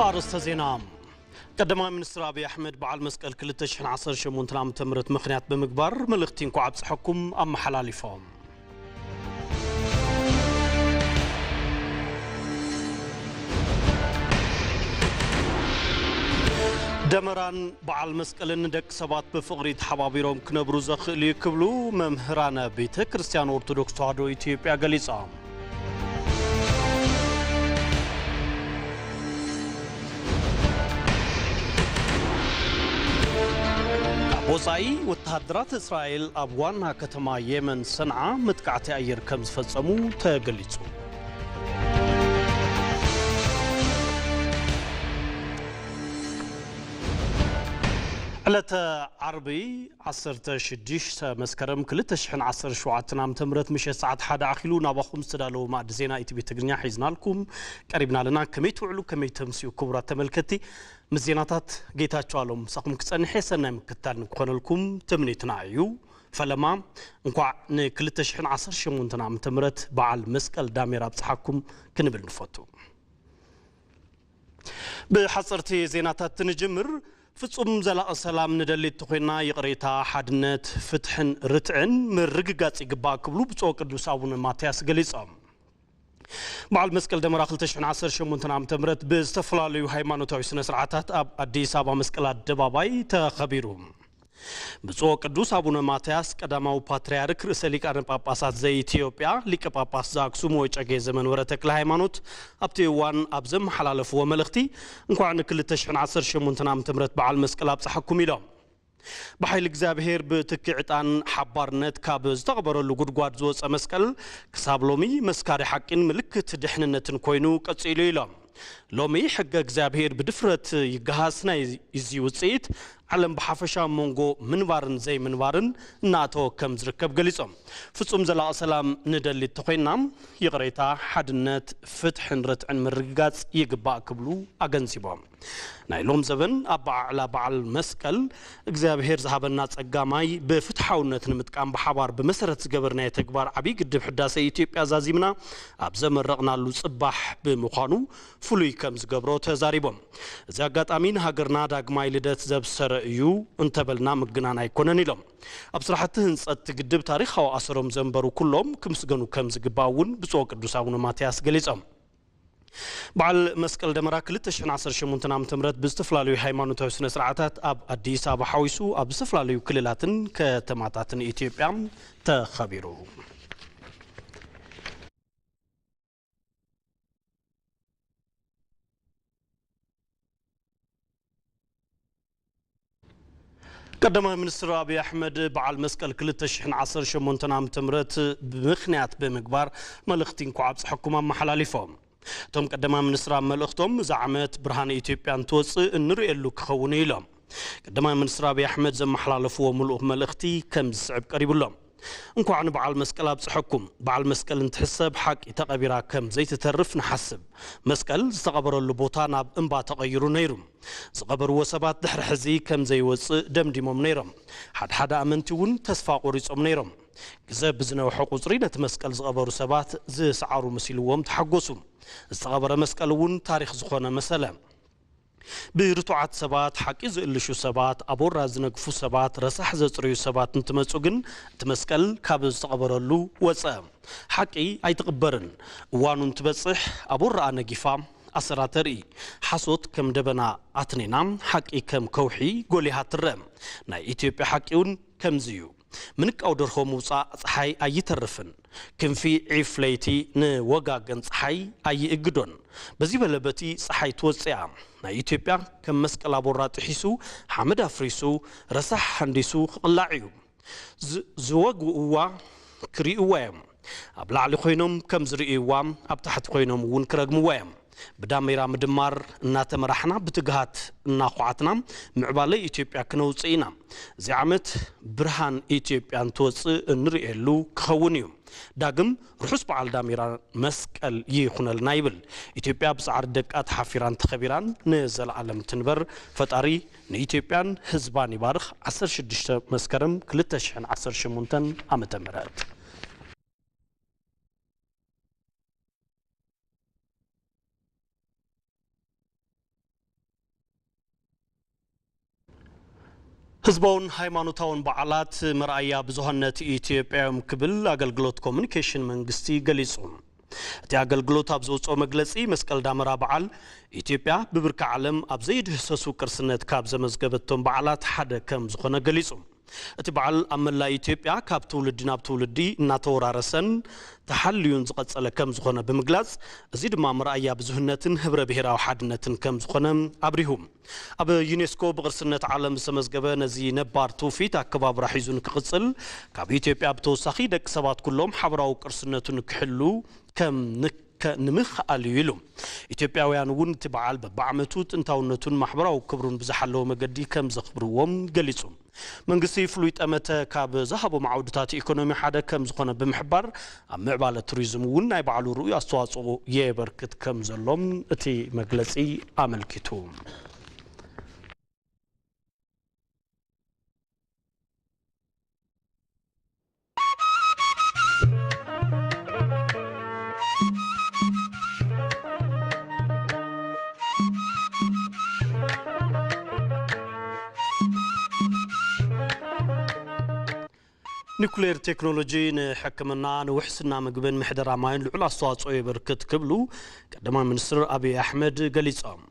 ኣርእስተ ዜና። ቀዳማይ ሚኒስትር ኣብይ ኣሕመድ በዓል መስቀል ክልተ ሽሕን ዓሰርተ ሸሞንተን ዓመተ ምህረት ምኽንያት ብምግባር መልእኽቲ እንኳዕ ኣብፀሐኩም ኣመሓላሊፎም። ደመራን በዓል መስቀልን ንደቂ ሰባት ብፍቕሪ ተሓባቢሮም ክነብሩ ዘኽእል እዩ ክብሉ መምህራነ ቤተ ክርስቲያን ኦርቶዶክስ ተዋሕዶ ኢትዮጵያ ገሊጾም። ካብ ወጻኢ፣ ወተሃደራት እስራኤል ኣብ ዋና ከተማ የመን ሰንዓ መጥቃዕቲ ኣየር ከም ዝፈጸሙ ተገሊጹ። ዕለተ ዓርቢ ዓሰርተ ሽዱሽተ መስከረም ክልተ ሽሕን ዓሰርተ ሸውዓተን ዓመተ ምህረት ምሸት ሰዓት ሓደ ኣኺሉ ናባኹም ዝተዳለወ ማእዲ ዜና ኢቲቪ ትግርኛ ሒዝናልኩም ቀሪብና ኣለና። ከመይ ትውዕሉ፣ ከመይ ተምስዩ ክቡራት ተመልከትቲ? ምስ ዜናታት ጌታቸው ኣሎም ምሳኹም ክጸንሕ እየ። ሰናይ ምክትታል ንክኾነልኩም ትምኒትና እዩ። ፈለማ እንኳዕ ን ክልተ ሽሕን ዓሰርተ ሸሞንተን ዓመተ ምህረት በዓል መስቀል ዳሜራ ኣብጽሓኩም ክንብል ንፈቱ። ብሓፀርቲ ዜናታት ንጅምር። ፍጹም ዘላቒ ሰላም ንደሊ እንተኾይና ይቕሬታ፣ ሓድነት፣ ፍትሕን ርትዕን ምርግጋጽ ይግባእ ክብሉ ብፁዕ ቅዱስ ኣቡነ ማትያስ ገሊጾም። በዓል መስቀል ደመራ ክልተ ሽሕን ዓሰርተ ሸሞንተን ዓመተ ምህረት ብዝተፈላለዩ ሃይማኖታዊ ስነ ስርዓታት ኣብ ኣዲስ ኣበባ መስቀል ኣደባባይ ተኸቢሩ። ብፁዕ ቅዱስ ኣቡነ ማትያስ ቀዳማዊ ፓትርያርክ ርእሰ ሊቃነ ጳጳሳት ዘኢትዮጵያ ሊቀ ጳጳስ ዘኣክሱም ወጨጌ ዘመንበረ ተክለ ሃይማኖት ኣብቲ እዋን ኣብ ዘመሓላለፍዎ መልእኽቲ እንኳዕ ን ክልተ ሽሕን ዓሰርተ ሸሞንተን ዓመተ ምህረት በዓል መስቀል ኣብጽሓኩም ኢሎም። ብሓይሊ እግዚኣብሔር ብትኪ ዕጣን ሓባርነት ካብ ዝተቐበረሉ ጉድጓድ ዝወፀ መስቀል ክሳብ ሎሚ መስካሪ ሓቂን ምልክት ድሕንነትን ኮይኑ ቀጺሉ ኢሎም። ሎሚ ሕገ እግዚኣብሔር ብድፍረት ይገሃስ። ናይ እዚ ውፅኢት ዓለም ብሓፈሻ ኣብ መንጎ ምንባርን ዘይምንባርን እናእተወ ከም ዝርከብ ገሊጾም። ፍጹም ዘላቒ ሰላም ንደሊ እንተኾይና ይቕሬታ፣ ሓድነት፣ ፍትሕን ርትዕን ምርግጋጽ ይግባእ ክብሉ ኣገንዚቦም። ናይ ሎም ዘበን ኣበዓዕላ በዓል መስቀል እግዚኣብሔር ዝሃበና ጸጋ ማይ ብፍትሓውነት ንምጥቃም ብሓባር ብመሰረት ዝገበርናዮ ተግባር ዓብዪ ግድብ ሕዳሰ ኢትዮጵያ ዛዚምና ኣብ ዘመረቕናሉ ጽባሕ ብምዃኑ ፍሉይ ከም ዝገብሮ ተዛሪቦም። እዚ ኣጋጣሚ ንሃገርና ዳግማይ ልደት ዘብሰረ እዩ እንተበልና ምግናን ኣይኮነን ኢሎም። ኣብ ስራሕቲ ህንጸት ግድብ ታሪኻዊ ኣሰሮም ዘንበሩ ኩሎም ክምስገኑ ከም ዝግባእ እውን ብፁዕ ቅዱስ ኣቡነ ማትያስ ገሊጾም። በዓል መስቀል ደመራ ክልተ ሽሕን ዓሰርተ ሸሞንተን ዓመተ ምህረት ብዝተፈላለዩ ሃይማኖታዊ ስነ ስርዓታት ኣብ ኣዲስ ኣበባ ሓዊሱ ኣብ ዝተፈላለዩ ክልላትን ከተማታትን ኢትዮጵያ ተኸቢሩ። ቀዳማይ ሚኒስትር ኣብይ ኣሕመድ በዓል መስቀል ክልተ ሽሕን ዓሰርተ ሸሞንተን ዓመተ ምህረት ብምኽንያት ብምግባር መልእኽቲ እንኳዕ ኣብፀሐኩም ኣመሓላሊፎም። እቶም ቀዳማይ ሚኒስትር ኣብ መልእኽቶም፣ እዚ ዓመት ብርሃን ኢትዮጵያ እንትወፅእ እንርእየሉ ክኸውን እዩ ኢሎም። ቀዳማይ ሚኒስትር ኣብይ ኣሕመድ ዘመሓላለፍዎ ምሉእ መልእኽቲ ከም ዝስዕብ ቀሪቡ ኣሎ። እንኳዕ ንበዓል መስቀል ኣብፀሐኩም። በዓል መስቀል እንትሕሰብ ሓቂ ተቐቢራ ከም ዘይትተርፍ ንሓስብ። መስቀል ዝተቐበረሉ ቦታ ናብ እምባ ተቐይሩ ነይሩ። ዝቐበርዎ ሰባት ድሕሪ ሕዚ ከም ዘይወፅእ ደምዲሞም ነይሮም። ሓድሓደ ኣመንቲ እውን ተስፋ ቆሪጾም ነይሮም። ግዘ ብዝነውሐ ቁፅሪ ነቲ መስቀል ዝቐበሩ ሰባት ዝሰዓሩ መሲልዎም ተሓጎሱ። ዝተቐበረ መስቀል እውን ታሪኽ ዝኾነ መሰለ። ብርቱዓት ሰባት፣ ሓቂ ዝእልሹ ሰባት፣ ኣቦራ ዝነግፉ ሰባት፣ ረሳሕ ዘጽርዩ ሰባት እንትመጹ ግን እቲ መስቀል ካብ ዝተቐበረሉ ወጸ። ሓቂ ኣይትቕበርን። እዋኑ እንትበጽሕ ኣቦራኣ ነጊፋ ኣሰራ ተርኢ። ሓሶት ከም ደበና ኣትኒና፣ ሓቂ ከም ከውሒ ጎሊሃ ትረአ። ናይ ኢትዮጵያ ሓቂ እውን ከምዚ እዩ። ምንቃው ደርሆ ምውጻእ ጸሓይ ኣይተርፍን። ክንፊ ዒፍ ለይቲ ንወጋገን ጸሓይ ኣይእግዶን። በዚ በለ በቲ ጸሓይ ትወጽእ እያ። ናይ ኢትዮጵያ ከም መስቀል ኣቦራ ጥሒሱ፣ ሓመድ ኣፍሪሱ፣ ረሳሕ ሃንዲሱ ክቕላዕ እዩ። ዝ-፣ ዝወግእዋ ክርእይዋ እዮም። ኣብ ላዕሊ ኮይኖም ከም ዝርእይዋ፣ ኣብ ታሕቲ ኮይኖም እውን ክረግምዋ እዮም። ብዳሜራ ምድማር እናተመራሕና፣ ብትግሃት እናኹዓትና፣ ምዕባለ ኢትዮጵያ ክነውፅእ ኢና። እዚ ዓመት ብርሃን ኢትዮጵያ እንትወፅእ እንርእየሉ ክኸውን እዩ። ዳግም ርሑስ በዓል ዳሜራ መስቀል ይኹነልና ይብል። ኢትዮጵያ ብፃዕሪ ደቃ ተሓፊራን ተኸቢራን ንዘለዓለም ትንበር። ፈጣሪ ንኢትዮጵያን ህዝባን ይባርኽ። ዓሰርተ ሽዱሽተ መስከረም ክልተ ሽሕን ዓሰርተ ሸሞንተን ዓመተ ምህረት። ህዝባውን ሃይማኖታውን በዓላት መርኣያ ብዙሃነት ኢትዮጵያ እዮም ክብል ኣገልግሎት ኮሙኒኬሽን መንግስቲ ገሊጹ። እቲ ኣገልግሎት ኣብ ዘውፅኦ መግለፂ፣ መስቀል ዳመራ በዓል ኢትዮጵያ ብብርኪ ዓለም ኣብ ዘይድህሰሱ ቅርስነት ካብ ዘመዝገበቶም በዓላት ሓደ ከም ዝኾነ ገሊጹ። እቲ በዓል ኣብ መላእ ኢትዮጵያ ካብ ትውልዲ ናብ ትውልዲ እናተወራረሰን ተሓልዩን ዝቐጸለ ከም ዝኾነ ብምግላጽ፣ እዚ ድማ መርኣያ ብዙህነትን ህብረ ብሔራዊ ሓድነትን ከም ዝኾነ ኣብሪሁ። ኣብ ዩኔስኮ ብቕርስነት ዓለም ዝተመዝገበ ነዚ ነባር ትውፊት ኣከባብራ ሒዙ ንክቕጽል፣ ካብ ኢትዮጵያ ብተወሳኺ ደቂ ሰባት ኩሎም ሓበራዊ ቅርስነቱ ንክሕሉ ከም ንከ-፣ ንምኽኣል እዩ ኢሉ። ኢትዮጵያውያን እውን እቲ በዓል በብዓመቱ ጥንታውነቱን ማሕበራዊ ክብሩን ብዝሓለወ መገዲ ከም ዘኽብርዎም ገሊጹ። መንግስቲ ፍሉይ ጠመተ ካብ ዝሃቦም ዓውድታት ኢኮኖሚ ሓደ ከም ዝኾነ ብምሕባር፣ ኣብ ምዕባለ ቱሪዝም እውን ናይ ባዕሉ ርኡይ ኣስተዋጽኦ የበርክት ከም ዘሎም እቲ መግለጺ ኣመልኪቱ። ኒኩሌር ቴክኖሎጂ ንሕክምና፣ ንውሕስና ምግብን ምሕደራ ማይን ልዑል ኣስተዋጽኦ የበርክት ክብሉ ቀዳማይ ሚኒስትር ኣብይ ኣሕመድ ገሊጾም።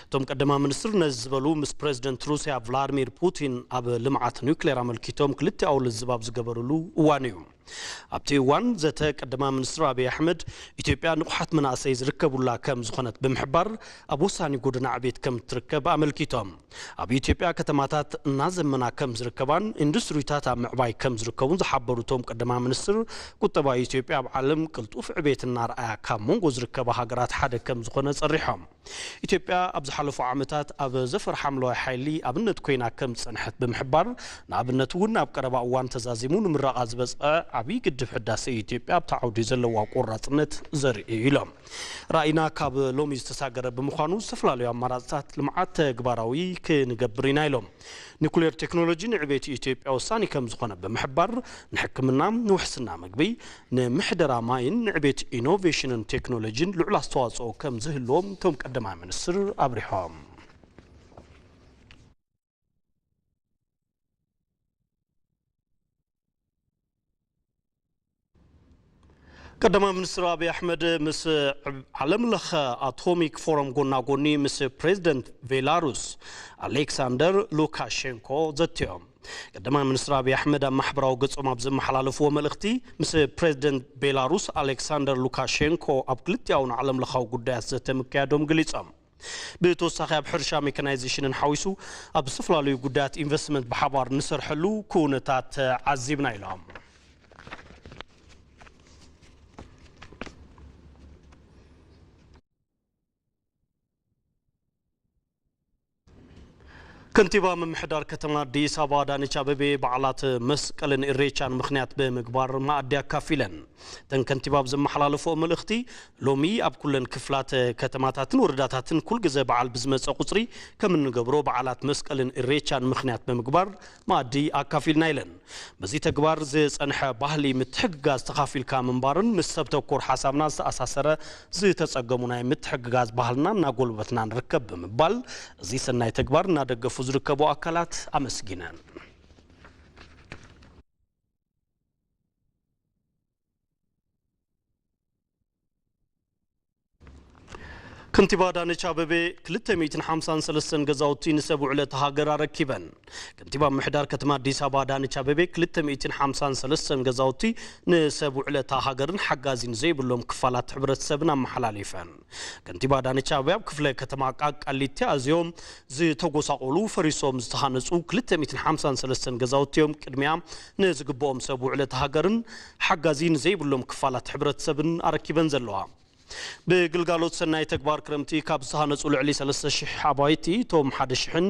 እቶም ቀዳማይ ሚኒስትር ነዚ ዝበሉ ምስ ፕሬዚደንት ሩስያ ቭላድሚር ፑቲን ኣብ ልምዓት ኒኩሌር ኣመልኪቶም ክልቲኣዊ ልዝብ ኣብ ዝገበሩሉ እዋን እዩ። ኣብቲ እዋን ዘተ ቀዳማይ ሚኒስትር ኣብይ ኣሕመድ፣ ኢትዮጵያ ንቑሓት መናእሰይ ዝርከቡላ ከም ዝኾነት ብምሕባር፣ ኣብ ወሳኒ ጎደና ዕቤት ከም እትርከብ ኣመልኪቶም። ኣብ ኢትዮጵያ ከተማታት እናዘመና ከም ዝርከባን ኢንዱስትሪታት ኣብ ምዕባይ ከም ዝርከቡን ዝሓበሩ እቶም ቀዳማይ ሚኒስትር፣ ቁጠባ ኢትዮጵያ ኣብ ዓለም ቅልጡፍ ዕቤት እናርኣያ ካብ መንጎ ዝርከባ ሃገራት ሓደ ከም ዝኾነ ጸሪሖም። ኢትዮጵያ ኣብ ዝሓለፉ ዓመታት ኣብ ዘፈር ሓምለዋይ ሓይሊ ኣብነት ኮይና ከም ዝጸንሐት ብምሕባር፣ ንኣብነት እውን ኣብ ቀረባ እዋን ተዛዚሙ ንምረቓ ዝበጽዐ ዓብዪ ግድብ ሕዳሴ ኢትዮጵያ ኣብቲ ዓውዲ ዘለዋ ቆራጽነት ዘርኢ እዩ ኢሎም። ራእይና ካብ ሎሚ ዝተሳገረ ብምዃኑ፣ ዝተፈላለዩ ኣማራፅታት ልምዓት ተግባራዊ ክንገብር ኢና ኢሎም። ኒኩሌር ቴክኖሎጂ ንዕቤት ኢትዮጵያ ወሳኒ ከም ዝኾነ ብምሕባር፣ ንሕክምና፣ ንውሕስና ምግቢ፣ ንምሕደራ ማይን ንዕቤት ኢኖቬሽንን ቴክኖሎጂን ልዑል ኣስተዋፅኦ ከም ዝህልዎም እቶም ቀዳማይ ሚኒስትር ኣብሪሖም። ቀዳማይ ሚኒስትር ኣብይ ኣሕመድ ምስ ዓለም ለኸ ኣቶሚክ ፎረም ጎና ጎኒ ምስ ፕሬዚደንት ቤላሩስ ኣሌክሳንደር ሉካሼንኮ ዘትዮም። ቀዳማይ ሚኒስትር ኣብይ ኣሕመድ ኣብ ማሕበራዊ ገጾም ኣብ ዘመሓላለፍዎ መልእኽቲ፣ ምስ ፕሬዚደንት ቤላሩስ ኣሌክሳንደር ሉካሼንኮ ኣብ ክልቲኣውን ዓለም ለኻዊ ጉዳያት ዘተ ምክያዶም ገሊጾም። ብተወሳኺ ኣብ ሕርሻ ሜካናይዜሽንን ሓዊሱ ኣብ ዝተፈላለዩ ጉዳያት ኢንቨስትመንት ብሓባር ንሰርሐሉ ኩነታት ዓዚብና ኢሎም። ከንቲባ ምምሕዳር ከተማ ኣዲስ ኣበባ ኣዳነች ኣቤቤ በዓላት መስቀልን ኢሬቻን ምኽንያት ብምግባር መኣዲ ኣካፊለን። እተን ከንቲባ ኣብ ዘመሓላለፍኦ መልእኽቲ፣ ሎሚ ኣብ ኩለን ክፍላት ከተማታትን ወረዳታትን ኩል ግዘ በዓል ብዝመፀ ቁፅሪ ከም እንገብሮ በዓላት መስቀልን ኢሬቻን ምኽንያት ብምግባር መኣዲ ኣካፊልና ኢለን። በዚ ተግባር ዝፀንሐ ባህሊ ምትሕግጋዝ ተኻፊልካ ምንባርን ምስ ሰብ ተኮር ሓሳብና ዝተኣሳሰረ ዝተፀገሙ ናይ ምትሕግጋዝ ባህልና እናጎልበትና ንርከብ ብምባል፣ እዚ ሰናይ ተግባር እናደገፉ ዝርከቡ ኣካላት ኣመስጊነን። ከንቲባ ኣዳነች ኣቤቤ ክልተ ሚእትን ሓምሳን ሰለስተን ገዛውቲ ንሰብ ውዕለታ ሃገር ኣረኪበን። ከንቲባ ምምሕዳር ከተማ ኣዲስ ኣበባ ኣዳነች ኣቤቤ ክልተ ሚእትን ሓምሳን ሰለስተን ገዛውቲ ንሰብ ውዕለታ ሃገርን ሓጋዚ ንዘይብሎም ክፋላት ሕብረተሰብን ኣመሓላሊፈን። ከንቲባ ኣዳነች ኣቤቤ ኣብ ክፍለ ከተማ ቃ-፣ ቃሊቲ ኣዝዮም ዝተጎሳቆሉ ፈሪሶም ዝተሃነጹ ክልተ ሚእትን ሓምሳን ሰለስተን ገዛውቲ እዮም ቅድሚያ ንዝግብኦም ሰብ ውዕለታ ሃገርን ሓጋዚ ንዘይብሎም ክፋላት ሕብረተሰብን ኣረኪበን ዘለዋ። ብግልጋሎት ሰናይ ተግባር ክረምቲ ካብ ዝተሃነጹ ልዕሊ ሰለስተ ሽሕ ኣባይቲ፣ እቶም ሓደ ሽሕን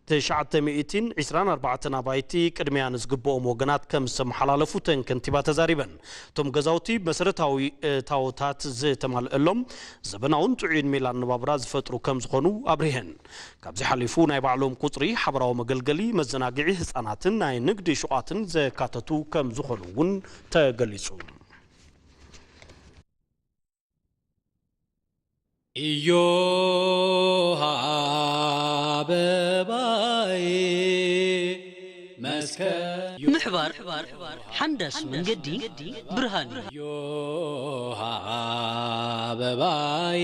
ትሽዓተ ሚእትን ዕስራን ኣርባዕተን ኣባይቲ ቅድሚያ ንዝግብኦም ወገናት ከም ዝተመሓላለፉ እተን ከንቲባ ተዛሪበን። እቶም ገዛውቲ መሰረታዊ እታዎታት ዝተማልአሎም፣ ዘበናውን ጥዑይን ሜላ ኣነባብራ ዝፈጥሩ ከም ዝኾኑ ኣብሪሀን። ካብዚ ሓሊፉ ናይ ባዕሎም ቁጽሪ፣ ሓበራዊ መገልገሊ፣ መዘናግዒ ህጻናትን ናይ ንግዲ ሹቓትን ዘካተቱ ከም ዝኾኑ እውን ተገሊጹ። እዮሃ ኣበባይ ምሕባር ሓንዳስ መንገዲ ብርሃን እዩ። ዮሃ ኣበባይ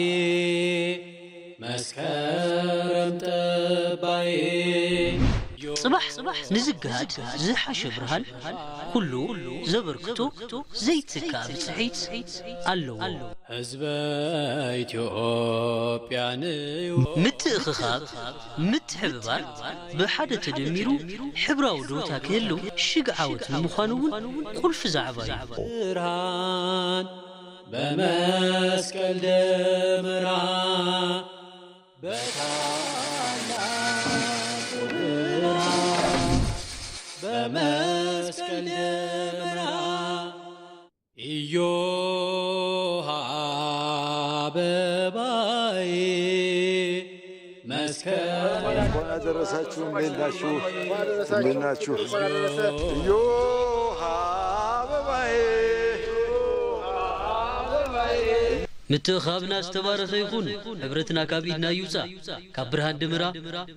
መስከረም ጠባይ ጽባሕ ንዝግሃድ ዝሓሸ ብርሃን ኩሉ ዘበርክቶ ዘይትካ ብጽሒት ኣለዎ። ህዝበ ኢትዮጵያ ንዩ ምትእኽኻብ፣ ምትሕብባር፣ ብሓደ ተደሚሩ ሕብራዊ ዶታ ክህሉ ሽግ ዓወት ንምዃኑ እውን ቁልፊ ዛዕባ እዩ። ብርሃን በመስቀል ደመራ በታላቁ ብርሃን በመስቀል ደመራ ኢዮሃ አበባዬ መስከረም እንኳን አደረሳችሁ። እንዴት ናችሁ? እንዴት ናችሁ? እዮሃ አበባዬ ምትእኻብና ዝተባረኸ ይኹን፣ ሕብረትና ካብ ኢድና ይውጻእ። ካብ ብርሃን ደመራ፣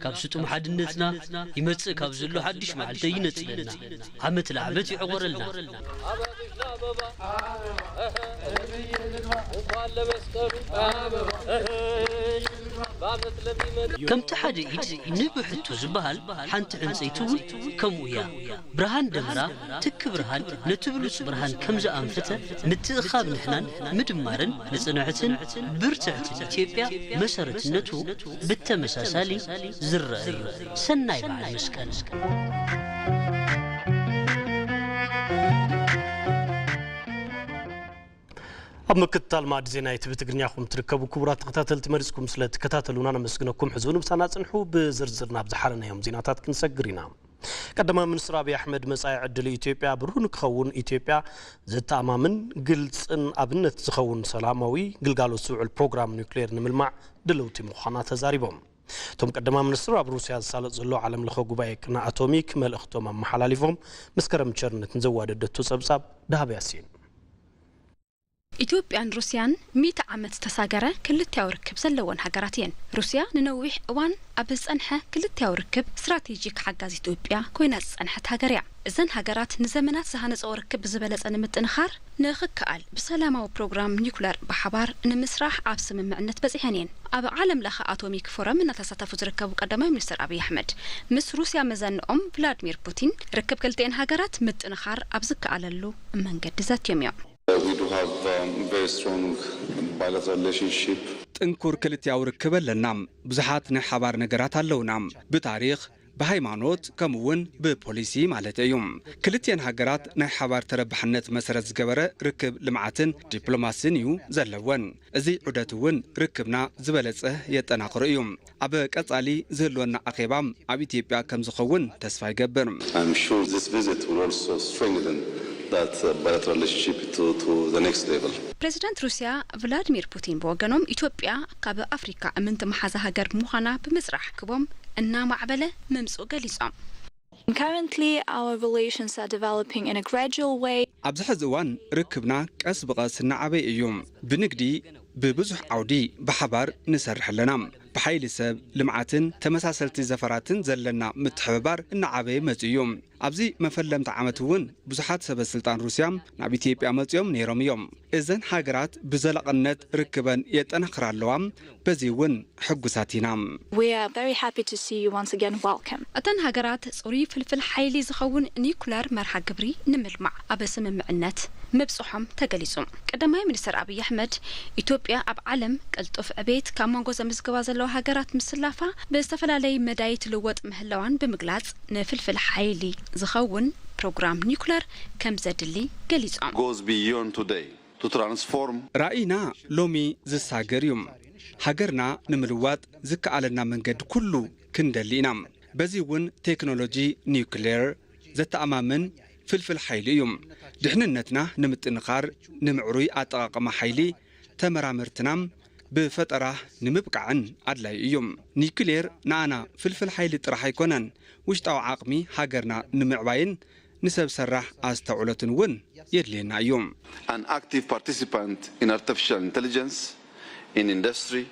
ካብ ስጡም ሓድነትና ይመጽእ ካብ ዘሎ ሓድሽ መዓልቲ ይነጽለና። ዓመት ለዓመት ይዕቖረልና። ከምቲ ሓደ ኢድ ንብሕቱ ዝበሃል፣ ሓንቲ ዕንጸይቲ እውን ከምኡ እያ። ብርሃን ደመራ ትኪ ብርሃን ነቲ ብሉጽ ብርሃን ከም ዝኣንፈተ፣ ምትእኻብ ንሕናን ምድማርን ንጽንዕትን ብርትዕትን ኢትዮጵያ መሰረትነቱ ብተመሳሳሊ ዝረአ እዩ። ሰናይ በዓል መስቀል። ኣብ ምክትታል ማዕዲ ዜና ኢቲቪ ትግርኛ ኹም ትርከቡ ክቡራት ተኸታተልቲ፣ መሪጽኩም ስለ ትከታተሉና ነመስግነኩም። ሕዚ እውን ምሳና ጽንሑ። ብዝርዝር ናብ ዝሓለናዮም ዜናታት ክንሰግር ኢና። ቀዳማይ ሚኒስትር ኣብይ ኣሕመድ መጻኢ ዕድል ኢትዮጵያ ብሩህ ንክኸውን ኢትዮጵያ ዘተኣማምን ግልጽን ኣብነት ዝኸውን ሰላማዊ ግልጋሎት ዝውዕል ፕሮግራም ኒውክሌር ንምልማዕ ድልውቲ ምዃና ተዛሪቦም። እቶም ቀዳማይ ሚኒስትር ኣብ ሩስያ ዝሳለጥ ዘሎ ዓለም ለኸ ጉባኤ ቅነ ኣቶሚክ መልእኽቶም ኣመሓላሊፎም። መስከረም ቸርነት ንዘዋደደቶ ጸብጻብ ደሃብ ያሲን። ኢትዮጵያን ሩስያን ሚእቲ ዓመት ዝተሳገረ ክልቲያዊ ርክብ ዘለወን ሃገራት እየን። ሩስያ ንነዊሕ እዋን ኣብ ዝጸንሐ ክልቲያዊ ርክብ ስትራቴጂክ ሓጋዝ ኢትዮጵያ ኮይና ዝጸንሐት ሃገር እያ። እዘን ሃገራት ንዘመናት ዝሃነጸኦ ርክብ ብዝበለጸ ንምጥንኻር ንኽከኣል ብሰላማዊ ፕሮግራም ኒኩለር ብሓባር ንምስራሕ ኣብ ስምምዕነት በጺሐን እየን። ኣብ ዓለም ለኸ ኣቶሚክ ፎረም እናተሳተፉ ዝርከቡ ቀዳማይ ሚኒስትር ኣብይ ኣሕመድ ምስ ሩስያ መዘንኦም ቭላድሚር ፑቲን ርክብ ክልቲኤን ሃገራት ምጥንኻር ኣብ ዝከኣለሉ መንገዲ ዘትዮም እዮም። We do have um, very strong bilateral relationship. ጥንኩር ክልቲያዊ ርክብ ኣለና። ብዙሓት ናይ ሓባር ነገራት ኣለውና። ብታሪኽ፣ ብሃይማኖት፣ ከምኡ እውን ብፖሊሲ ማለት እዩ። ክልቲኤን ሃገራት ናይ ሓባር ተረባሕነት መሰረት ዝገበረ ርክብ ልምዓትን ዲፕሎማስን እዩ ዘለወን። እዚ ዑደት እውን ርክብና ዝበለጸ የጠናኽሮ እዩ። ኣብ ቀጻሊ ዝህልወና ኣኼባ ኣብ ኢትዮጵያ ከም ዝኸውን ተስፋ ይገብር። I'm sure this visit will also strengthen that uh, bilateral relationship to, to the next level. ፕሬዚዳንት ሩስያ ቭላድሚር ፑቲን ብወገኖም ኢትዮጵያ ካብ ኣፍሪካ እምንቲ መሓዛ ሃገር ብምዃና ብምፅራሕ ክቦም እናማዕበለ ምምፅኡ ገሊፆም። Currently, our relations are developing in a gradual way. ኣብዚ ሕዚ እዋን ርክብና ቀስ ብቐስ እናዓበየ እዩ። ብንግዲ ብብዙሕ ዓውዲ ብሓባር ንሰርሕ ኣለና። ብሓይሊ ሰብ፣ ልምዓትን ተመሳሰልቲ ዘፈራትን ዘለና ምትሕብባር እናዓበየ መጺኡ እዩ። ኣብዚ መፈለምቲ ዓመት እውን ብዙሓት ሰበ ስልጣን ሩስያ ናብ ኢትዮጵያ መጺኦም ነይሮም እዮም። እዘን ሃገራት ብዘላቕነት ርክበን የጠናኽራ ኣለዋ። በዚ እውን ሕጉሳት ኢና። We are very happy to see you once again. Welcome. እተን ሃገራት ፅሩይ ፍልፍል ሓይሊ ዝኸውን ኒኩለር መርሃ ግብሪ ንምልማዕ ኣብ ስምምዕነት ምብፅሖም ተገሊፁ። ቀዳማይ ሚኒስትር ኣብይ ኣሕመድ ኢትዮጵያ ኣብ ዓለም ቅልጡፍ ዕቤት ካብ መንጎ ዘምዝግባ ዘለዋ ሃገራት ምስላፋ ብዝተፈላለየ መዳይ ትልወጥ ምህላዋን ብምግላፅ ንፍልፍል ሓይሊ ዝኸውን ፕሮግራም ኒኩለር ከም ዘድሊ ገሊፆም። Goes beyond today to transform. ራእይና ሎሚ ዝሳገር እዩ። ሃገርና ንምልዋጥ ዝከኣለና መንገዲ ኩሉ ክንደሊ ኢና። በዚ እውን ቴክኖሎጂ ኒውክሌር ዘተኣማምን ፍልፍል ሓይሊ እዩ። ድሕንነትና ንምጥንኻር ንምዕሩይ ኣጠቓቕማ ሓይሊ ተመራመርትና ብፈጠራ ንምብቃዕን ኣድላዩ እዩ። ኒውክሌር ንኣና ፍልፍል ሓይሊ ጥራሕ ኣይኮነን፣ ውሽጣዊ ዓቕሚ ሃገርና ንምዕባይን ንሰብ ሰራሕ ኣስተውዕሎትን እውን የድልየና እዩ። An active participant in artificial intelligence, in industry,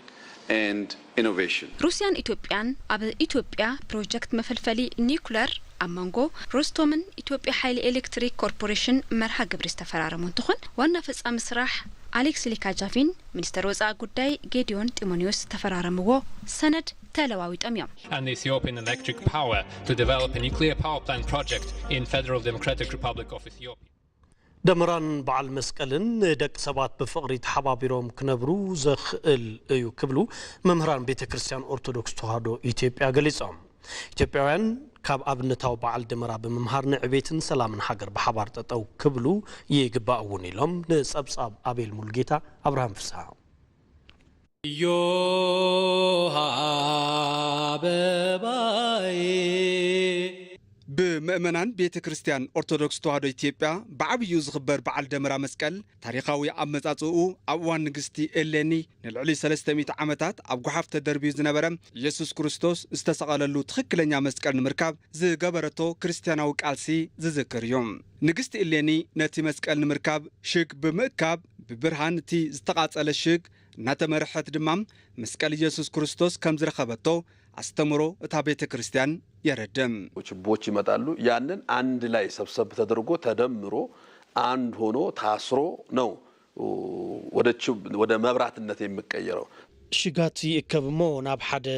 and innovation. ሩስያን ኢትዮጵያን ኣብ ኢትዮጵያ ፕሮጀክት መፈልፈሊ ኒኩለር ኣብ መንጎ ሮስቶምን ኢትዮጵያ ሓይሊ ኤሌክትሪክ ኮርፖሬሽን መርሃ ግብሪ ዝተፈራረሙ እንትኾን ዋና ፈጻሚ ስራሕ ኣሌክስ ሊካጃቪን ሚኒስተር ወፃኢ ጉዳይ ጌዲዮን ጢሞኒዮስ ዝተፈራረምዎ ሰነድ ተለዋዊጦም እዮም። and Ethiopian Electric Power to develop a nuclear power plant project in Federal Democratic Republic of Ethiopia. ደመራን በዓል መስቀልን ንደቂ ሰባት ብፍቕሪ ተሓባቢሮም ክነብሩ ዘኽእል እዩ ክብሉ መምህራን ቤተ ክርስቲያን ኦርቶዶክስ ተዋህዶ ኢትዮጵያ ገሊጾም። ኢትዮጵያውያን ካብ ኣብነታዊ በዓል ደመራ ብምምሃር ንዕቤትን ሰላምን ሃገር ብሓባር ጠጠው ክብሉ ይግባእ እውን ኢሎም። ንጸብጻብ ኣቤል ሙሉጌታ፣ ኣብርሃም ፍስሃ። እዮሃ ኣበባይ ብምእመናን ቤተ ክርስቲያን ኦርቶዶክስ ተዋህዶ ኢትዮጵያ ብዓብዩ ዝኽበር በዓል ደመራ መስቀል ታሪኻዊ ኣመጻጽኡ ኣብ እዋን ንግስቲ እሌኒ ንልዕሊ ሰለስተ ሚእቲ ዓመታት ኣብ ጓሓፍ ተደርብዩ ዝነበረ ኢየሱስ ክርስቶስ ዝተሰቐለሉ ትኽክለኛ መስቀል ንምርካብ ዝገበረቶ ክርስትያናዊ ቃልሲ ዝዝክር እዩ። ንግስቲ እሌኒ ነቲ መስቀል ንምርካብ ሽግ ብምእካብ ብብርሃን እቲ ዝተቓጸለ ሽግ እናተመርሐት ድማ መስቀል ኢየሱስ ክርስቶስ ከም ዝረኸበቶ ኣስተምሮ እታ ቤተ ክርስቲያን የረድእ። ችቦች ይመጣሉ። ያንን አንድ ላይ ሰብሰብ ተደርጎ ተደምሮ አንድ ሆኖ ታስሮ ነው ወደ ችብ ወደ መብራትነት የሚቀየረው። ሽጋት ይእከብ እሞ ናብ ሓደ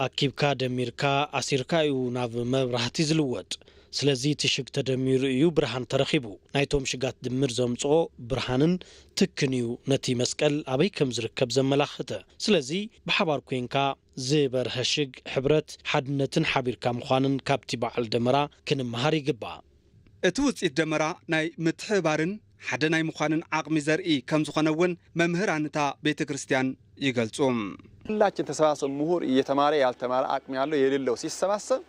ኣኪብካ ደሚርካ ኣሲርካ እዩ ናብ መብራህቲ ዝልወጥ። ስለዚ እቲ ሽግ ተደሚሩ እዩ ብርሃን ተረኺቡ። ናይቶም ሽጋት ድምር ዘምጽኦ ብርሃንን ትክን እዩ ነቲ መስቀል ኣበይ ከም ዝርከብ ዘመላኽተ። ስለዚ ብሓባር ኮይንካ ዝበርሀ ሽግ ሕብረት፣ ሓድነትን ሓቢርካ ምዃንን ካብቲ በዓል ደመራ ክንመሃር ይግባእ። እቲ ውፅኢት ደመራ ናይ ምትሕብባርን ሓደ ናይ ምዃንን ዓቕሚ ዘርኢ ከም ዝኾነ እውን መምህራን እታ ቤተ ክርስቲያን ይገልጹ። ሁላችን ተሰባስበን ምሁር እየተማረ ያልተማረ አቅም ያለው የሌለው ሲሰባሰብ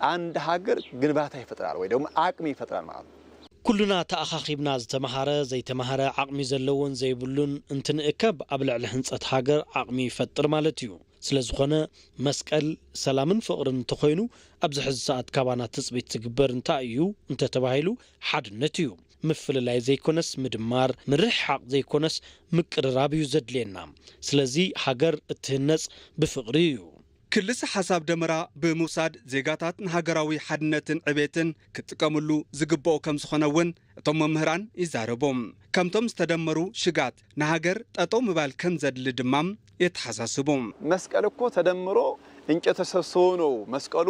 አንድ ሀገር ግንባታ ይፈጥራል ወይ ደግሞ አቅም ይፈጥራል ማለት ነው። ኩልና ተኣኻኺብና ዝተምሃረ ዘይተምሃረ ዓቕሚ ዘለዎን ዘይብሉን እንትንእከብ ኣብ ልዕሊ ህንፀት ሃገር ዓቕሚ ይፈጥር ማለት እዩ። ስለዝኾነ መስቀል ሰላምን ፍቕርን እንተኾይኑ ኣብዚ ሕዚ ሰዓት ካባና ትፅቢት ዝግበር እንታይ እዩ እንተተባሂሉ ሓድነት እዩ። ምፍልላይ ዘይኮነስ ምድማር፣ ምርሕሓቕ ዘይኮነስ ምቅርራብ እዩ ዘድልየና። ስለዚ ሃገር እትህነፅ ብፍቕሪ እዩ። ክልሰ ሓሳብ ደመራ ብምውሳድ ዜጋታት ንሃገራዊ ሓድነትን ዕቤትን ክጥቀምሉ ዝግብኦ ከም ዝኾነ እውን እቶም መምህራን ይዛረቡ። ከምቶም ዝተደመሩ ሽጋት ንሃገር ጠጠው ምባል ከም ዘድሊ ድማ የተሓሳስቡ። መስቀል እኮ ተደምሮ እንጨት ተሰብስቦ ነው መስቀሉ።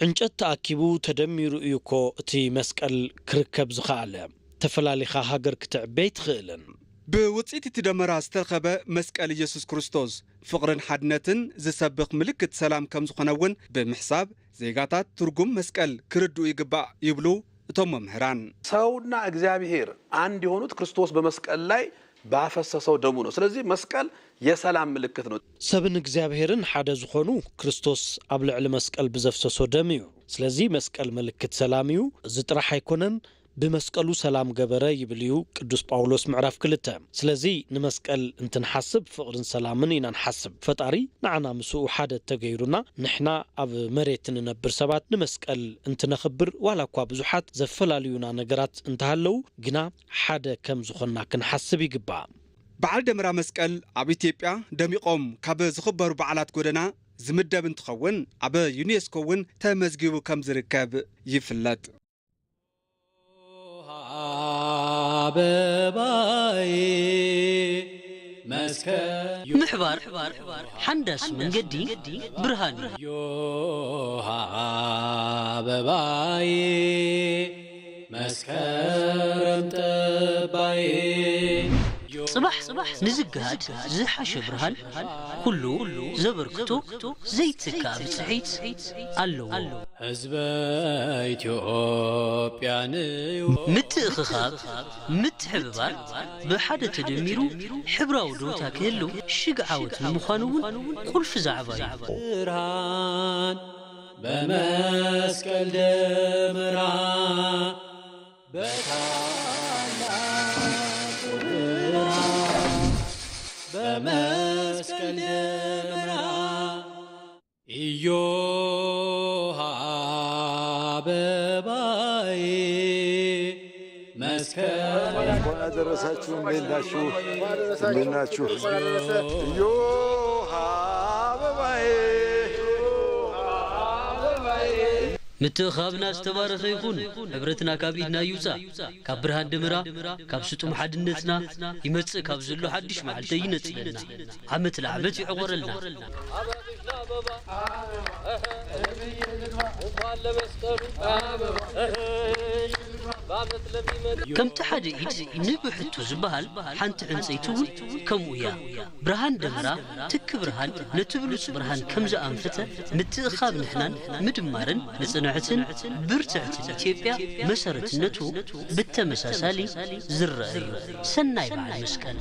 ዕንጨት ተኣኪቡ ተደሚሩ እዩ እኮ እቲ መስቀል ክርከብ ዝኸኣለ። ተፈላሊኻ ሃገር ክትዕቢ ኣይትኽእልን። ብውፅኢት እቲ ደመራ ዝተረኸበ መስቀል ኢየሱስ ክርስቶስ ፍቕርን ሓድነትን ዝሰብኽ ምልክት ሰላም ከም ዝኾነ እውን ብምሕሳብ ዜጋታት ትርጉም መስቀል ክርድኡ ይግባእ ይብሉ እቶም መምህራን። ሰውና እግዚኣብሔር አንድ የሆኑት ክርስቶስ በመስቀል ላይ ባፈሰሰው ደሙ ነው። ስለዚህ መስቀል የሰላም ምልክት ነው። ሰብን እግዚኣብሔርን ሓደ ዝኾኑ ክርስቶስ ኣብ ልዕሊ መስቀል ብዘፍሰሶ ደም እዩ። ስለዚ መስቀል ምልክት ሰላም እዩ። እዚ ጥራሕ ኣይኮነን፣ ብመስቀሉ ሰላም ገበረ ይብል እዩ ቅዱስ ጳውሎስ ምዕራፍ ክልተ። ስለዚ ንመስቀል እንትንሓስብ ፍቕርን ሰላምን ኢና ንሓስብ። ፈጣሪ ንዓና ምስኡ ሓደ እተገይሩና ንሕና ኣብ መሬት እንነብር ሰባት ንመስቀል እንትነኽብር ዋላ እኳ ብዙሓት ዘፈላልዩና ነገራት እንተሃለዉ ግና ሓደ ከም ዝኾንና ክንሓስብ ይግባእ። በዓል ደመራ መስቀል ኣብ ኢትዮጵያ ደሚቖም ካብ ዝኽበሩ በዓላት ጎደና ዝምደብ እንትኸውን ኣብ ዩኔስኮ እውን ተመዝጊቡ ከም ዝርከብ ይፍለጥ። ኣበባይ መስከ ምሕባር ሓንዳስ መንገዲ ብርሃን እዩ። ዮሃ ኣበባይ መስከረም ጠባይ ጽባሕ ንዝግሃድ ዝሓሸ ብርሃን ኩሉ ዘበርክቶ ዘይትካእ ብጽሒት ኣለዎ። ህዝበ ኢትዮጵያ ንዩ ምትእኽኻብ፣ ምትሕብባር፣ ብሓደ ተደሚሩ ሕብራዊ ዶታ ክህሉ ሽግ ዓወት ንምዃኑ እውን ቁልፊ ዛዕባ እዩ። ብርሃን በመስቀል ደመራ በታላቁ ብርሃን በመስቀል ደመራ እዮሃ አበባዬ መስከረም እንኳን አደረሳችሁ። እንዴት ናችሁ? እንዴት ናችሁ? እዮሃ ምትእኻብና ዝተባረኸ ይኹን። ሕብረትና ካብ ኢድና ይውጻእ። ካብ ብርሃን ደመራ፣ ካብ ስጡም ሓድነትና ይመጽእ ካብ ዘሎ ሓድሽ መዓልቲ ይነጽለና። ዓመት ለዓመት ይዕቆረልና። ከምቲ ሓደ ኢድ ንብሕቱ ዝበሃል፣ ሓንቲ ዕንጸይቲ እውን ከምኡ እያ። ብርሃን ደመራ፣ ትኪ ብርሃን፣ ነቲ ብሉጽ ብርሃን ከም ዝኣንፈተ፣ ምትእኻብ ንሕናን ምድማርን ንጽንዕትን ብርትዕትን ኢትዮጵያ መሰረትነቱ ብተመሳሳሊ ዝረአ እዩ። ሰናይ በዓል መስቀል።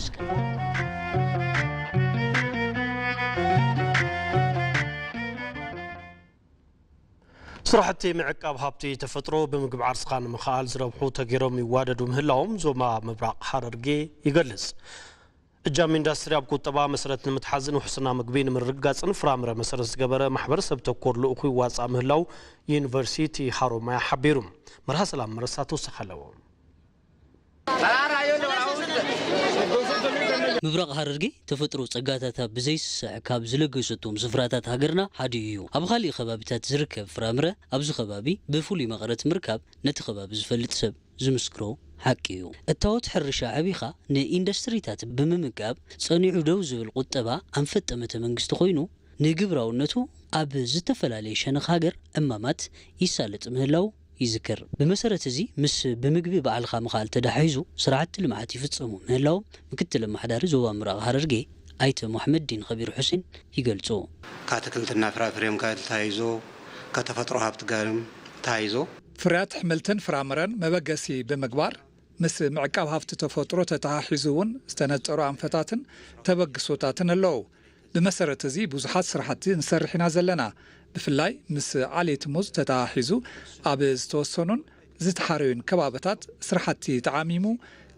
ስራሕቲ ምዕቃብ ሃብቲ ተፈጥሮ ብምግባር ስኻ ንምኽኣል ዝረብሑ ተገይሮም ይዋደዱ ምህላዎም ዞባ ምብራቕ ሃረርጌ ይገልጽ። እጃም ኢንዳስትሪ ኣብ ቁጠባ መሰረት ንምትሓዝን ውሕስና ምግቢ ንምርግጋጽን ፍራምረ መሰረት ዝገበረ ማሕበረሰብ ተኮር ልኡኹ ይዋጻእ ምህላው ዩኒቨርሲቲ ሃሮማያ ሓቢሩ። መርሃ ሰላም መረሳ ተወሳኺ ኣለዎ። ምብራቕ ሃረርጌ ተፈጥሮ ጸጋታታ ብዘይስስዕ ካብ ዝለገሰቶም ስፍራታት ሃገርና ሓደ እዩ። ኣብ ካሊእ ከባቢታት ዝርከብ ፍራምረ ኣብዚ ከባቢ ብፍሉይ መቐረት ምርካብ ነቲ ከባቢ ዝፈልጥ ሰብ ዝምስክሮ ሓቂ እዩ። እታወት ሕርሻ ዓቢኻ ንኢንዱስትሪታት ብምምጋብ ጸኒዑ ደው ዝብል ቁጠባ ኣንፈት ጠመተ መንግስቲ ኮይኑ፣ ንግብራውነቱ ኣብ ዝተፈላለየ ሸነኽ ሃገር ዕማማት ይሳለጥ ምህላው ይዝከር። ብመሰረት እዚ፣ ምስ ብምግቢ ባዕልኻ ምኽኣል ተዳሒዙ ስራሕቲ ልምዓት ይፍጸሙ ምህላዎም ምክትል ኣመሓዳሪ ዞባ ምብራቕ ሃረርጌ ኣይተ ሙሕመዲን ኸቢር ሑሴን ይገልጹ። ከአትክልትና ፍራፍሬም ጋር ተያይዞ፣ ከተፈጥሮ ሀብት ጋርም ተያይዞ፣ ፍርያት ኣሕምልትን ፍራምረን መበገሲ ብምግባር፣ ምስ ምዕቃብ ሃብቲ ተፈጥሮ ተተሓሒዙ እውን ዝተነጸሩ ኣንፈታትን ተበግሶታትን ኣለዉ። ብመሰረት እዚ ብዙሓት ስራሕቲ ንሰርሕ ኢና ዘለና። ብፍላይ ምስ ዓሌት ሙዝ ተተሓሒዙ ኣብ ዝተወሰኑን ዝተሓረዩን ከባብታት ስራሕቲ ተዓሚሙ፣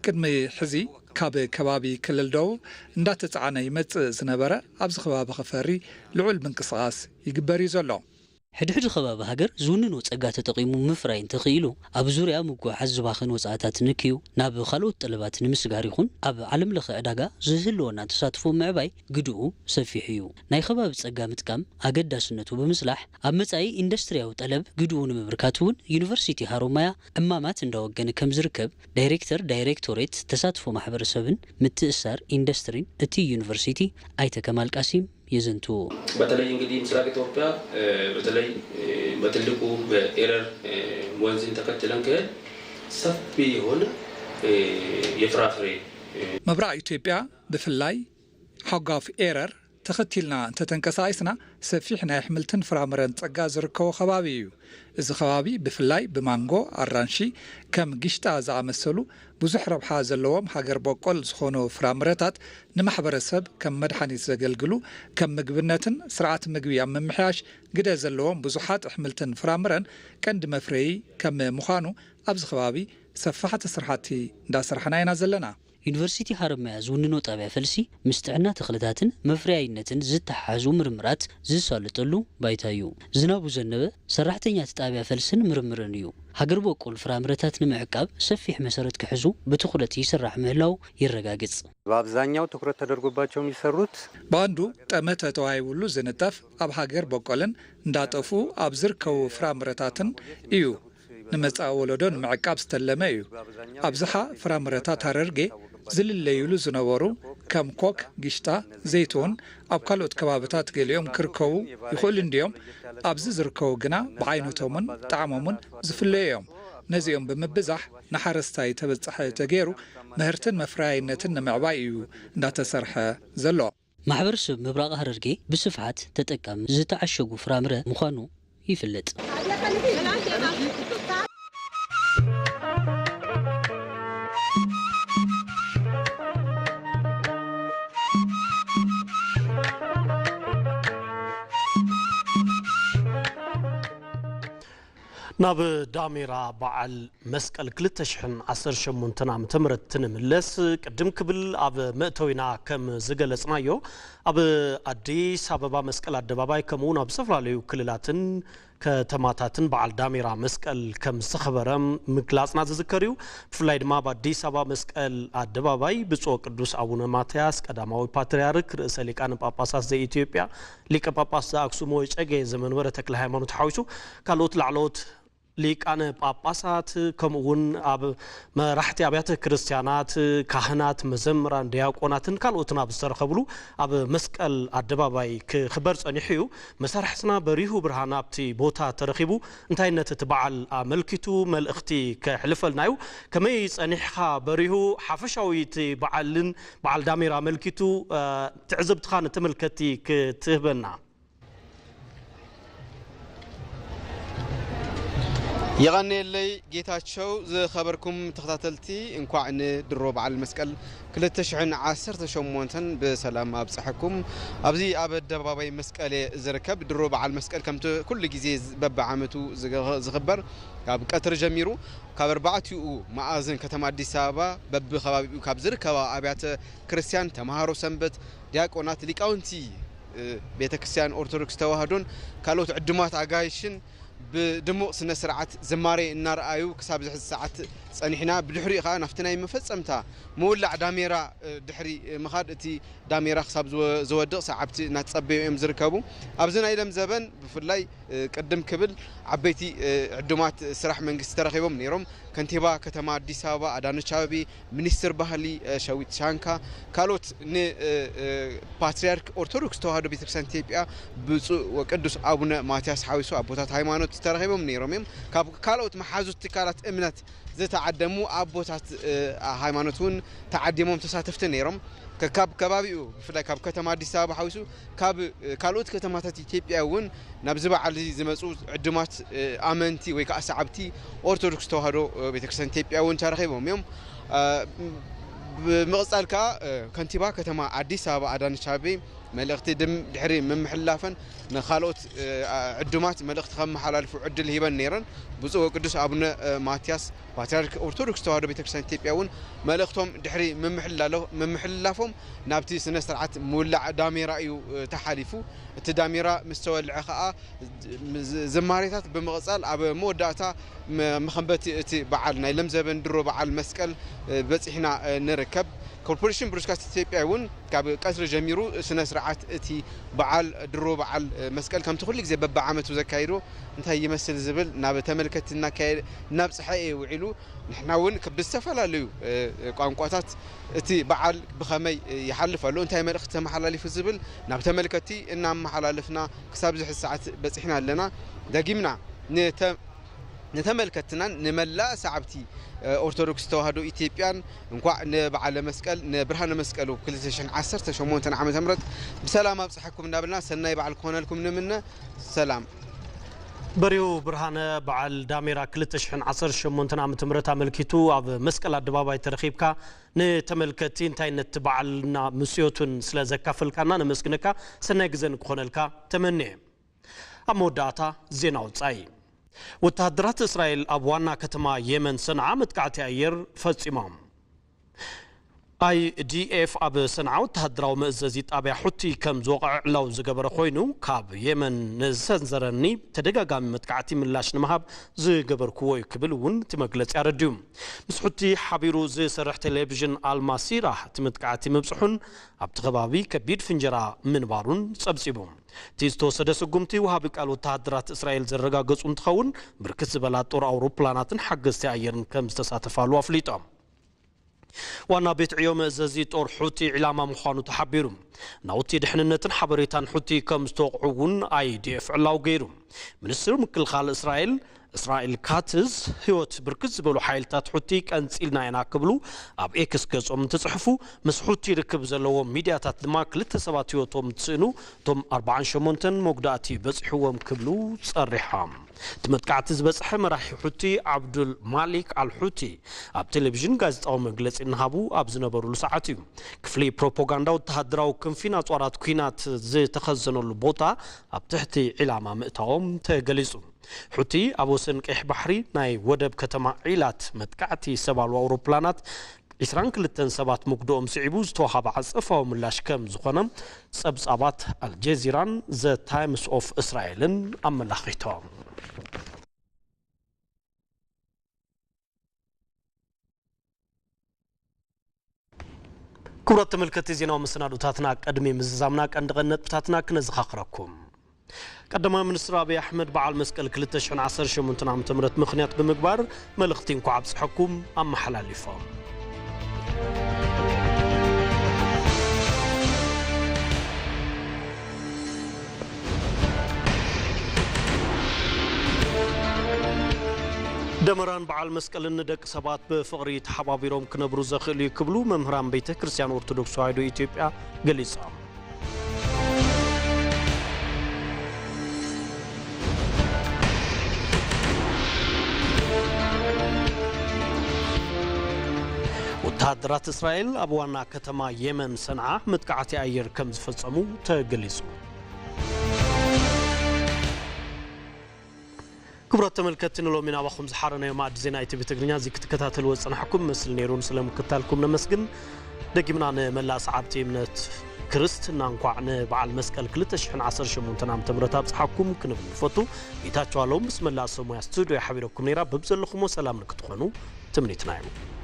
ቅድሚ ሕዚ ካብ ከባቢ ክልል ደቡብ እንዳተጻዕነ ይመጽእ ዝነበረ ኣብዚ ከባቢ ክፈሪ ልዑል ምንቅስቓስ ይግበር እዩ ዘሎ። ሕድሕድ ከባቢ ሃገር ዝውንኖ ጸጋ ተጠቒሙ ምፍራይ እንተኽኢሉ፣ ኣብ ዙርያ ምጉዕዓዝ ዝባኽን ወጻእታት ንክዩ ናብ ካልኦት ጠለባት ንምስጋር ይኹን ኣብ ዓለም ለኸ ዕዳጋ ዝህልወና ተሳትፎ ምዕባይ ግድኡ ሰፊሕ እዩ። ናይ ከባቢ ጸጋ ምጥቃም ኣገዳስነቱ ብምስላሕ፣ ኣብ መጻኢ ኢንዱስትሪያዊ ጠለብ ግድኡ ንምብርካት እውን ዩኒቨርሲቲ ሃሮማያ ዕማማት እንዳወገነ ከም ዝርከብ ዳይሬክተር ዳይሬክቶሬት ተሳትፎ ማሕበረሰብን ምትእሳር ኢንዱስትሪን እቲ ዩኒቨርሲቲ ኣይተ ከማል ቃሲም የዘንቱ። በተለይ እንግዲህ ምስራቅ ኢትዮጵያ፣ እ፣ በተለይ፣ እ፣ በትልቁ በኤረር፣ እ፣ ወንዝን ተከትለን ከሄድ ሰፊ የሆነ፣ እ፣ የፍራፍሬ፣ እ፣ ምብራቕ ኢትዮጵያ ብፍላይ ሓጓፍ ኤረር ተኸቲልና እንተተንቀሳቒስና ሰፊሕ ናይ ኣሕምልትን ፍራምረን ጸጋ ዝርከቦ ከባቢ እዩ። እዚ ከባቢ ብፍላይ ብማንጎ፣ ኣራንሺ፣ ከም ጊሽጣ ዝኣመሰሉ ብዙሕ ረብሓ ዘለዎም ሃገር በቆል ዝኾኑ ፍራምረታት ንማሕበረሰብ ከም መድሓኒት ዘገልግሉ፣ ከም ምግብነትን ስርዓት ምግቢ ኣብ ምምሕያሽ ግደ ዘለዎም ብዙሓት ኣሕምልትን ፍራምረን ቀንዲ መፍረዪ ከም ምዃኑ ኣብዚ ከባቢ ሰፋሕቲ ስራሕቲ እንዳሰርሕና ኢና ዘለና። ዩኒቨርሲቲ ሃረማያ ዝውንኖ ጣብያ ፈልሲ ምስ ጥዕና ተኽልታትን መፍረያይነትን ዝተሓሓዙ ምርምራት ዝሳለጠሉ ባይታ እዩ። ዝናቡ ዘነበ ሰራሕተኛት ጣብያ ፈልስን ምርምርን እዩ። ሃገር በቆል ፍራምረታት ንምዕቃብ ሰፊሕ መሰረት ክሕዙ ብትኹረት ይስራሕ ምህላው የረጋግጽ። በአብዛኛው ትኩረት ተደርጎባቸው የሚሰሩት በአንዱ ጠመተ ተዋሂቡሉ ዝንጠፍ ኣብ ሃገር በቆልን እንዳጠፉ ኣብ ዝርከቡ ፍራምረታትን እዩ። ንመጻኢ ወለዶ ንምዕቃብ ዝተለመ እዩ። ኣብዝሓ ፍራምረታት ሃረርጌ ዝልለዩሉ ዝነበሩ ከም ኮክ፣ ግሽጣ፣ ዘይትሁን ኣብ ካልኦት ከባብታት ገሊኦም ክርከቡ ይኽእሉ እንድዮም። ኣብዚ ዝርከቡ ግና ብዓይነቶምን ጣዕሞምን ዝፍለዩ እዮም። ነዚኦም ብምብዛሕ ንሓረስታይ ተበጻሒ ተገይሩ ምህርትን መፍረያይነትን ንምዕባይ እዩ እንዳተሰርሐ ዘሎ። ማሕበረሰብ ምብራቕ ሃረርጌ ብስፍሓት ተጠቃሚ ዝተዓሸጉ ፍራምረ ምዃኑ ይፍለጥ። ናብ ዳሜራ በዓል መስቀል ክልተ ሽሕን ዓሰርተ ሸሞንተን ዓመተ ምህረት ትንምለስ። ቅድም ክብል ኣብ መእተዊና ከም ዝገለጽናዮ፣ ኣብ ኣዲስ ኣበባ መስቀል ኣደባባይ ከምኡውን ኣብ ዝተፈላለዩ ክልላትን ከተማታትን በዓል ዳሜራ መስቀል ከም ዝተኸበረ ምግላጽና ዝዝከር እዩ። ብፍላይ ድማ ኣብ ኣዲስ ኣበባ መስቀል ኣደባባይ ብፁዕ ቅዱስ ኣቡነ ማትያስ ቀዳማዊ ፓትርያርክ ርእሰ ሊቃነ ጳጳሳት ዘኢትዮጵያ ሊቀ ጳጳስ ዘኣክሱም ወጨጌ ዘመንበረ ተክለ ሃይማኖት ሓዊሱ ካልኦት ላዕለዎት ሊቃነ ጳጳሳት፣ ከምኡ እውን ኣብ መራሕቲ ኣብያተ ክርስቲያናት፣ ካህናት፣ መዘምራን፣ ዲያቆናትን ካልኦትን ኣብ ዝተረኸብሉ ኣብ መስቀል ኣደባባይ ክኽበር ጸኒሑ እዩ። መሳርሕትና በሪሁ ብርሃን ኣብቲ ቦታ ተረኺቡ እንታይነት እቲ በዓል ኣመልኪቱ መልእኽቲ ከሕልፈልና እዩ። ከመይ ጸኒሕኻ በሪሁ? ሓፈሻዊ እቲ በዓልን በዓል ዳሜራ ኣመልኪቱ፣ እ፣ ትዕዝብትኻ ንተመልከቲ ክትህበና። የቐንየለይ ጌታቸው። ዝኸበርኩም ተኸታተልቲ፣ እንኳዕ ንድሮ በዓል መስቀል ክልተ ሽሕን ዓሰርተ ሸሞንተን ብሰላም ኣብፀሐኩም። ኣብዚ ኣብ ኣደባባይ መስቀል እየ ዝርከብ። ድሮ በዓል መስቀል ከምቲ ኩሉ ግዜ ዝ-፣ በብዓመቱ ዝገ-፣ ዝኽበር ካብ ቀትሪ ጀሚሩ ካብ ኣርባዕቲኡ መኣዝን ከተማ ኣዲስ ኣበባ በብከባቢኡ ካብ ዝርከባ ኣብያተ ክርስቲያን፣ ተምሃሮ ሰንበት፣ ዲያቆናት፣ ሊቃውንቲ እ፣ ቤተ ክርስቲያን ኦርቶዶክስ ተዋህዶን ካልኦት ዕዱማት ኣጋይሽን ብድሙቕ ስነ ስርዓት ዝማሬ እናረኣዩ ክሳብ ዝሕዚ ሰዓት ጸኒሕና። ብድሕሪኡ ኸኣ ናብቲ ናይ መፈጸምታ ምውላዕ ዳሜራ፣ እ፣ ድሕሪ፣ እ፣ ምኻድ እቲ ዳሜራ ክሳብ ዝወ-፣ ዝወድቕ ሰዓብቲ እናተጸበዩ እዮም ዝርከቡ። ኣብዚ ናይ ሎም ዘበን ብፍላይ፣ እ፣ ቅድም ክብል ዓበይቲ፣ እ፣ ዕዱማት ስራሕ መንግስቲ ተረኺቦም ነይሮም። ከንቲባ ከተማ ኣዲስ ኣበባ ኣዳነች ኣቤቤ፣ ሚኒስትር ባህሊ፣ እ፣ ሸዊት ሻንካ፣ ካልኦት ን-፣ እ፣ እ፣ ፓትርያርክ ኦርቶዶክስ ተዋህዶ ቤተክርስትያን ኢትዮጵያ ብፁዕ ወቅዱስ ኣቡነ ማትያስ ሓዊሱ ኣቦታት ሃይማኖት ተረኺቦም ነይሮም እዮም። ካብ ካልኦት መሓዙት ትካላት እምነት ዝተዓደሙ ኣቦታት፣ እ፣ ሃይማኖት እውን ተዓዲሞም ተሳተፍቲ ነይሮም። ከ-፣ ካብ ከባቢኡ ብፍላይ ካብ ከተማ ኣዲስ ኣበባ ሓዊሱ ካብ፣ እ፣ ካልኦት ከተማታት ኢትዮጵያ እውን ናብዚ በዓል እዚ ዝመፁ ዕዱማት፣ እ፣ ኣመንቲ ወይ ከዓ ሰዓብቲ ኦርቶዶክስ ተዋህዶ፣ እ፣ ቤተክርስትያን ኢትዮጵያ እውን ተረኺቦም እዮም። እ፣ ብምቕፃል ከዓ፣ እ፣ ከንቲባ ከተማ ኣዲስ ኣበባ ኣዳነች ኣቤቤ መልእኽቲ ድም-፣ ድሕሪ ምምሕልላፈን ንኻልኦት፣ እ፣ አ-፣ ዕዱማት መልእኽቲ ከመሓላልፉ ዕድል ሂበን ነይረን። ብፁዕ ወቅዱስ ኣቡነ፣ እ፣ ማትያስ ፓትርያርክ ኦርቶዶክስ ተዋህዶ ቤተክርስትያን ኢትዮጵያ እውን መልእኽቶም ድሕሪ ምምሕላሎ-፣ ምምሕልላፎም ናብቲ ስነ ስርዓት ምውላዕ ዳሜራ እዩ፣ እ፣ ተሓሊፉ። እቲ ዳሜራ ምስ ተወልዐ ኸኣ ዝ-፣ ዝማሬታት ብምቕጻል ኣብ መወዳእታ መ-፣ መኸንበቲ እቲ በዓል ናይ ለምዘበን ድሮ በዓል መስቀል፣ እ፣ በጺሕና፣ እ፣ ንርከብ። ኮርፖሬሽን ብሮድካስት ኢትዮጵያ እውን ካብ ቀትሪ ጀሚሩ ስነ ስርዓት እቲ በዓል ድሮ በዓል፣ እ፣ መስቀል ከምቲ ኩሉ ግዜ በብዓመቱ ዘካይዶ እንታይ ይመስል ዝብል ናብ ተመልከትቲ እናካየ-፣ እናብጽሐ እዩ ውዒሉ። ንሕና እውን ክ-፣ ብዝተፈላለዩ፣ እ፣ ቋንቋታት እቲ በዓል ብኸመይ ይሓልፍ ኣሎ፣ እንታይ መልእኽቲ ተመሓላሊፉ ዝብል ናብ ተመልከትቲ እናመሓላለፍና ክሳብ ዝሕዚ ሰዓት በፂሕና ኣለና። ደጊምና ንተ-፣ ንተመልከትትናን ንመላእ ሰዓብቲ፣ እ፣ ኦርቶዶክስ ተዋህዶ ኢትዮጵያን እንኳዕ ንበዓለ መስቀል፣ ንብርሃነ መስቀሉ ክልተ ሽሕን ዓሰርተ ሸሞንተን ዓመተ ምህረት ብሰላም ኣብፀሐኩም እናበልና ሰናይ በዓል ክኾነልኩም ንምነ። ሰላም። በሪሁ ብርሃነ፣ በዓል ዳሜራ ክልተ ሽሕን ዓሰርተ ሸሞንተን ዓመተ ምህረት ኣመልኪቱ ኣብ መስቀል ኣደባባይ ተረኺብካ ንተመልከትቲ እንታይነት በዓልና ምስዮቱን ስለ ዘካፈልካና ነመስግነካ። ሰናይ ግዘ ንክኾነልካ ተመንየ። ኣብ መወዳእታ ዜና ወጻኢ። ወተሃደራት እስራኤል ኣብ ዋና ከተማ የመን ሰንዓ መጥቃዕቲ ኣየር ፈጺሞም። ኣይ ዲ ኤፍ ኣብ ሰንዓ ወተሃደራዊ መእዘዚ ጣብያ ሑቲ ከም ዝወቕዐ ዕላው ዝገበረ ኮይኑ፣ ካብ የመን ንዝሰንዘረኒ ተደጋጋሚ መጥቃዕቲ ምላሽ ንምሃብ ዝገበርኩዎ እዩ ክብል እውን እቲ መግለጺ ኣረድዩ። ምስ ሑቲ ሓቢሩ ዝሰርሕ ቴሌቪዥን ኣልማሲራ እቲ መጥቃዕቲ ምብጽሑን ኣብቲ ከባቢ ከቢድ ፍንጀራ ምንባሩን ጸብጺቡ። እቲ ዝተወሰደ ስጉምቲ ወሃቢ ቃል ወተሃደራት እስራኤል ዘረጋገጹ እንትኸውን፣ ብርክት ዝበላ ጦር ኣውሮፕላናትን ሓገዝቲ ኣየርን ከም ዝተሳተፋሉ ኣፍሊጦም። ዋና ቤት ዕዮ መእዘዚ ጦር ሑቲ ዒላማ ምዃኑ ተሓቢሩ። ናውቲ ድሕንነትን ሓበሬታን ሑቲ ከም ዝተወቕዑ እውን ኣይ ዲ ኤፍ ዕላው ገይሩ። ሚኒስትር ምክልኻል እስራኤል እስራኤል ካትዝ፣ ህይወት ብርክት ዝበሉ ሓይልታት ሑቲ ቀንጺልና ኢና ክብሉ ኣብ ኤክስ ገጾም እንትጽሕፉ፣ ምስ ሑቲ ርክብ ዘለዎም ሚድያታት ድማ ክልተ ሰባት ህይወቶም እንትስእኑ፣ እቶም ኣርባዓን ሸሞንተን መጉዳእቲ በጺሕዎም ክብሉ ጸሪሖም። እቲ መጥቃዕቲ ዝበጽሐ መራሒ ሑቲ ዓብዱል ማሊክ ኣል ሑቲ ኣብ ቴሌቪዥን ጋዜጣዊ መግለጺ እናሃቡ ኣብ ዝነበሩሉ ሰዓት እዩ። ክፍሊ ፕሮፓጋንዳ ወተሃደራዊ ክንፊን ኣጽዋራት ኲናት ዝተኸዘነሉ ቦታ ኣብ ትሕቲ ዒላማ ምእታዎም ተገሊጹ። ሑቲ ኣብ ወሰን ቀይሕ ባሕሪ ናይ ወደብ ከተማ ዒላት መጥቃዕቲ ሰባሉ ኣውሮፕላናት ዒስራን ክልተን ሰባት ምግድኦም ስዒቡ ዝተዋሃበ ዓጸፋዊ ምላሽ ከም ዝኾነ ጸብጻባት ኣልጀዚራን ዘ ታይምስ ኦፍ እስራኤልን ኣመላኺቶም። ክቡራት ተመልከትቲ ዜናዊ መሰናዶታትና ቅድሚ ምዝዛምና ቀንዲ ቀንዲ ነጥብታትና ክነዘኻኽረኩም። ቀዳማይ ሚኒስትር ኣብይ ኣሕመድ በዓል መስቀል ክልተ ሽሕን ዓሰርተ ሸሞንተን ዓመተ ምህረት ምኽንያት ብምግባር መልእኽቲ እንኳዕ ኣብፀሐኩም ኣመሓላሊፎም። ደመራን በዓል መስቀልን ንደቂ ሰባት ብፍቕሪ ተሓባቢሮም ክነብሩ ዘኽእል እዩ ክብሉ መምህራን ቤተ ክርስቲያን ኦርቶዶክስ ተዋሕዶ ኢትዮጵያ ገሊጾም። ወተሃደራት እስራኤል ኣብ ዋና ከተማ የመን ሰንዓ መጥቃዕቲ ኣየር ከም ዝፈጸሙ ተገሊጹ። ክቡራት ተመልከትቲ፣ ንሎሚ ናባኹም ዝሓረናዮ መኣዲ ዜና ኢቲቪ ትግርኛ እዚ ክትከታተልዎ ዝጸናሕኩም መስል ነይሩ። ስለምክታልኩም ነመስግን። ደጊምና ንመላእ ሰዓብቲ እምነት ክርስትና እንኳዕ ንበዓል መስቀል ክልተ ሽሕን ዓሰርተ ሸሞንተን ዓመተ ምህረት ኣብጽሓኩም ክንብል ንፈቱ። ጌታቸው ኣለዉ ምስ መላእ ሰብ ሞያ ስቱድዮ ሓቢረኩም ነይራ። በብዘለኹሞ ሰላም ንክትኾኑ ትምኒትና እዩ።